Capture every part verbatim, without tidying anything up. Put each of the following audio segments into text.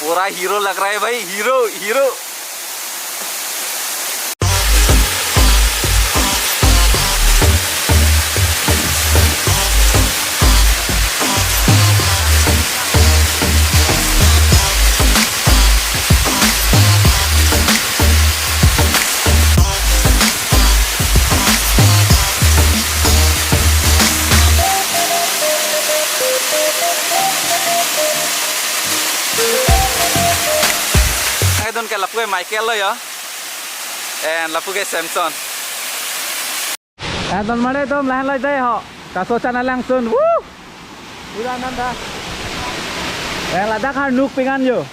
पूरा हीरो लग रहा है भाई, hero, hero. Adon ke lapu ke Michael lo ya. And lapu ke Samson. Eh, donmarli atum, lahenlo dei ho. Kasochan alangsun. Woo! Udah nanda. Eh, ladak har nuk pingan yo.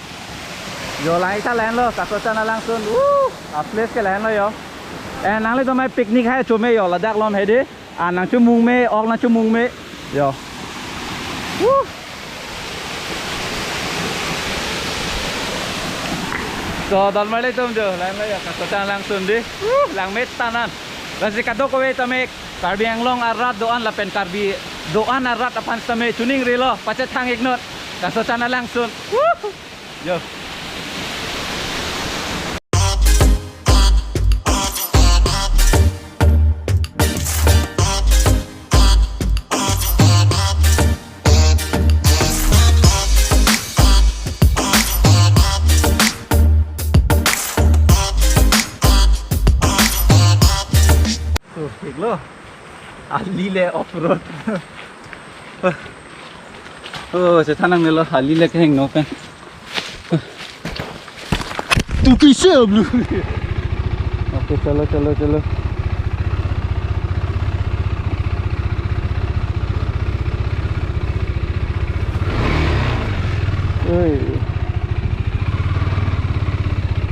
Yo, lang-ik ta lahenlo, Kasochan alangsun. Woo! A-place ke lahenlo yo. Eh, nanglitum mai picnic hai chome yo, ladak lom hedi. Ah, nangchomung me, ok nangchomung me. Yo. Woo! So, donmarli atum jo, lahenlo yo, Kasochan alangsun dei. Woo! Langme tanan. Lasi kadokave tame Karbi Anglong arat do-an lapen Karbi do-an arat aphan tame chuning rilo, pachethang iknon. Kasochan alangsun. Woo! Yo. So, thik lo. Ali le off road. Oh, chethan nangnelo, ali le kehingno pen. Tu kisi ablu. Okay, chalo, chalo, chalo. Oi.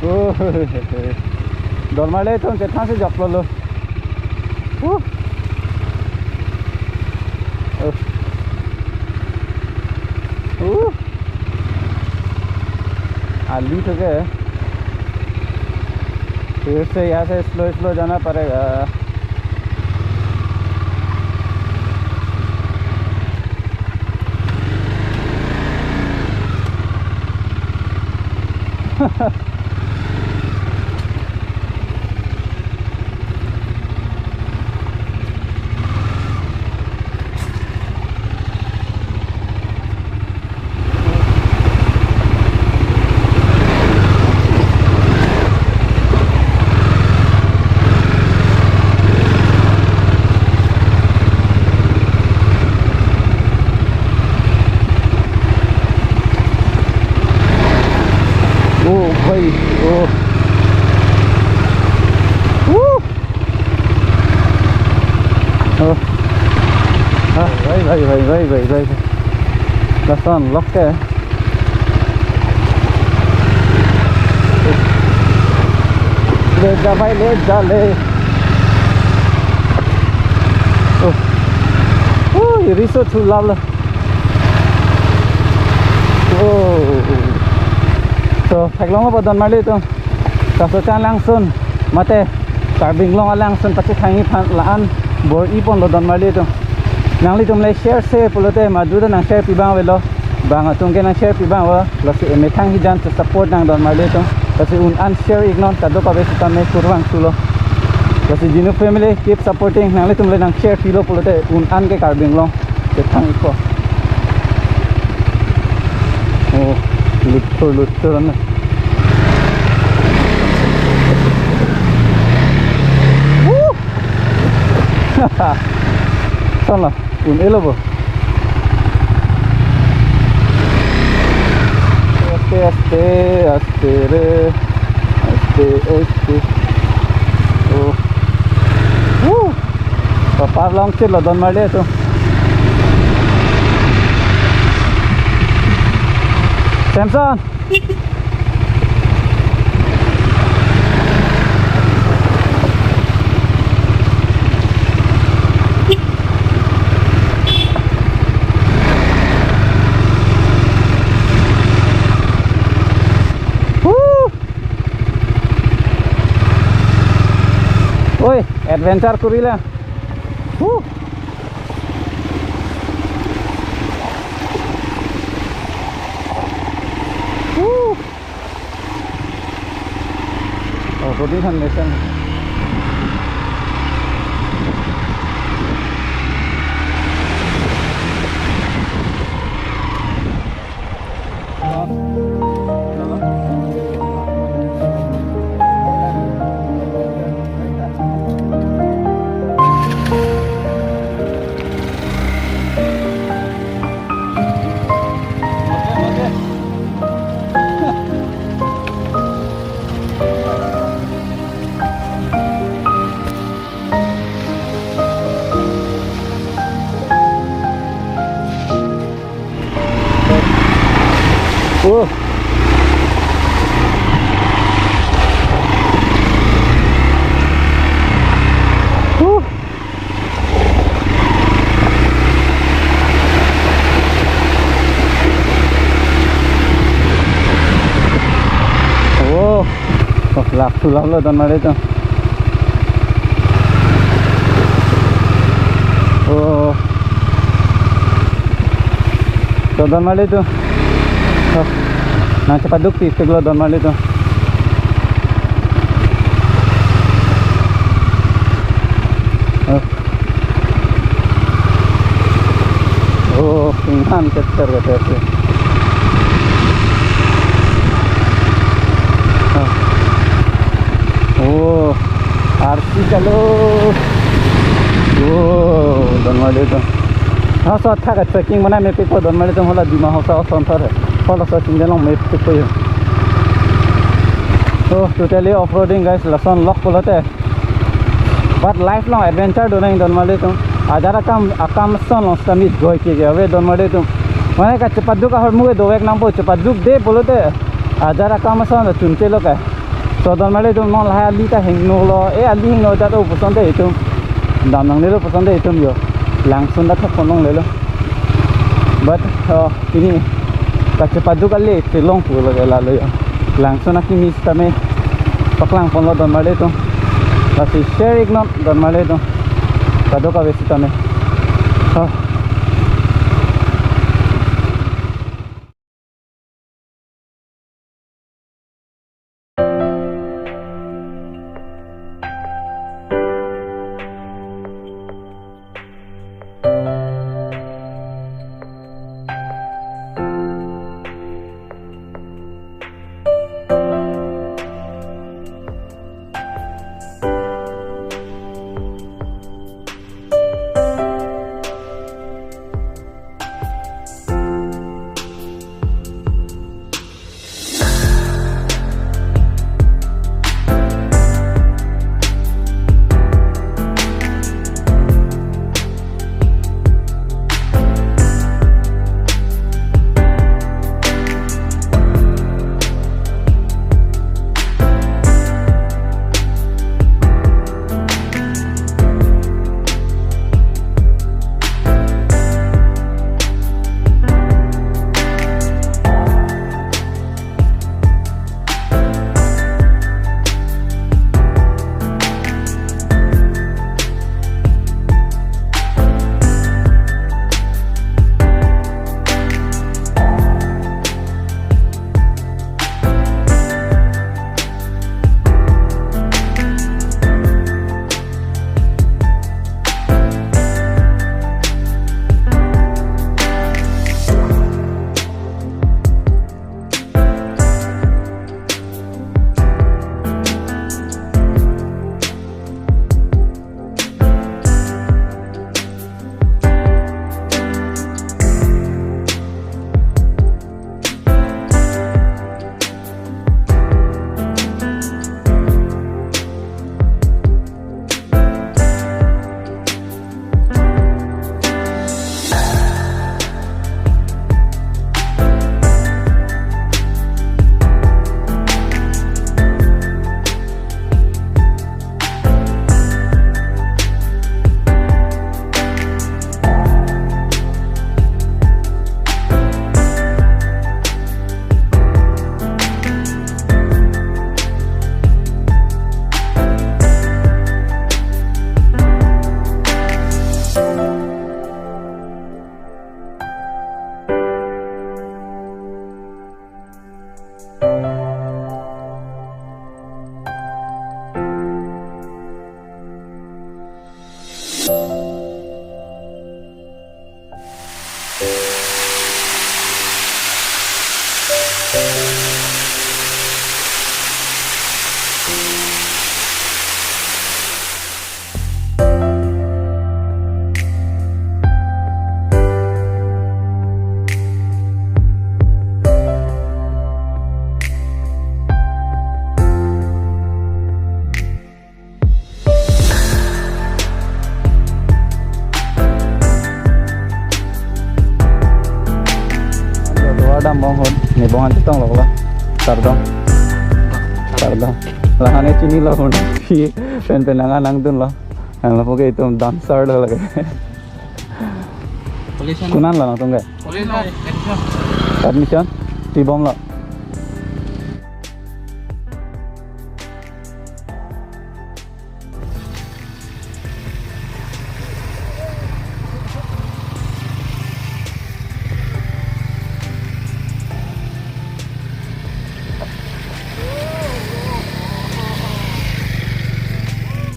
Oh. Donmarli atum chethan si joklo lo. Huh. Uh. Uh. आलू तो क्या है? फिर से यहाँ से slow slow जाना पड़ेगा। Oh, भाई, oh। Woo! Oh। Ah, भाई, भाई, भाई। Lason, lok ke। ले जा भाई, ले जा, ले। Oh। Oh, ये रिसो too loud lo। Oh। So, theklonglo bo donmarli atum. Kasochan alangsun, mate Karbi Anglong alangsun pachethangji aphan la-an bor-i ponlo donmarli atum. Nanglitum le share se pulote madu ta nang share pi abang avelo. Bang atum ke nang share pi abang ave. Lasi emethang hijan to support nang donmarli atum. Lasi un-an share iknon, kadokave sitame kurvangthulo. Lasi Jinu family, keep supporting. Nanglitum le nang share pilo pulote un-an ke Karbi Anglong chethang ikpo. Oh, luthur, luthur na. Woo! Salah, un-elo bo. Aste, aste, aste re. Aste, aste. Oh. Woo! Kapar longchit lo donmarli atum. Samson. Woo! Oi, adventure kurila. Huh. Huh. Roti khan nesen. Oh. Huh. Oh. Oh, lap sulap lo donmarlitum. Oh. To donmarlitum. Oh. Nangchepaduk ti tiklo donmarlitum. Oh. Oh, pinghan keter keter. Ah. Oh, arsi kalo. Oh, donmarlitum. Ha, so thak trekking mana mepikpo donmarlitum, hala Dima Hasao ason thar hai. Hala so chingde long mepikpo yo. So, totally off-roading, guys, lason lok pulote. But life long adventure do nang donmarlitum. Ajat akam, akam ason long sitame joy ke ke ave donmarlitum. Mane kachepaduk ahormu ke dovek nangpo, chepadukde pulote ajat akam ason ta chunche lo ke. So donmarlitum, non lahai ali ta hingno lo, e ali hingno ajat o pusonte itum dam nangnelo pusonte itum yo. Langsun ta thekpon longlelo. But, uh, pini kachepaduk ale chelong pulo ke lalo yo. Langsun akimi sitame paklangponlo donmarlitum. Lasi share iknon donmarlitum. Kadokave sitame. Ah. Duar dambom ahut, ne bong an chetong lok lo. Kardom. Kardom. Lahan ne chinilo ahut. Pen pen nang nangdunlo. Nang lapu ke itum dancer lo lake. Police an. Konat lo nangtum ke? Police an. Admission? Admission? Pi bomlo?